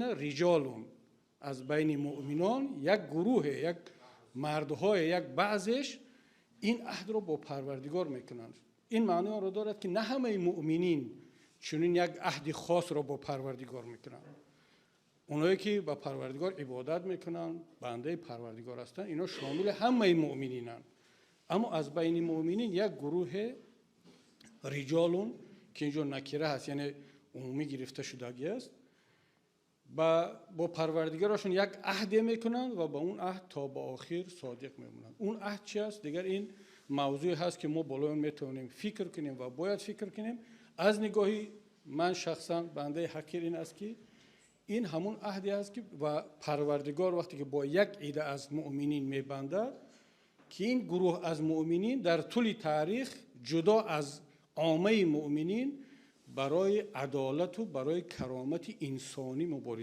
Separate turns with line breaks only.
رجال, аз байни муъминон як гурӯҳе, як мардҳое, як баъзеш ин аҳдро бо Парвардигор мекунанд. Ин маънои онро дорад, ки на ҳамаи муъминин чунин як аҳди хосро бо Парвардигор мекунанд. Оное ки ба Парвардигор ибодат мекунанд, бандаи Парвардигор ҳастанд, инҳо шомили ҳамаи муъмининанд. Аммо аз байни муъминин як гурӯҳе, رجال, ки инҷо накира ҳаст, яъне умумӣ гирифта шудагӣ аст, бо Парвардигарашон як аҳде мекунанд ва ба он аҳд то ба охир содиқ мемонанд. Он аҳд чи аст? Дигар ин мавзӯе ҳаст, ки мо болои он метавонем фикр кунем ва бояд фикр кунем. Аз нигоҳи ман шахсан, бандаи ҳақир, ин аст, ки ин ҳамун аҳде аст, ки ва Парвардигор вақте ки бо як идда аз муъминин мебандад, ки ин гурӯҳ аз муъминин дар тӯли таърих ҷудо аз оммаи муъминин барои адолату барои каромати инсонӣ мубориза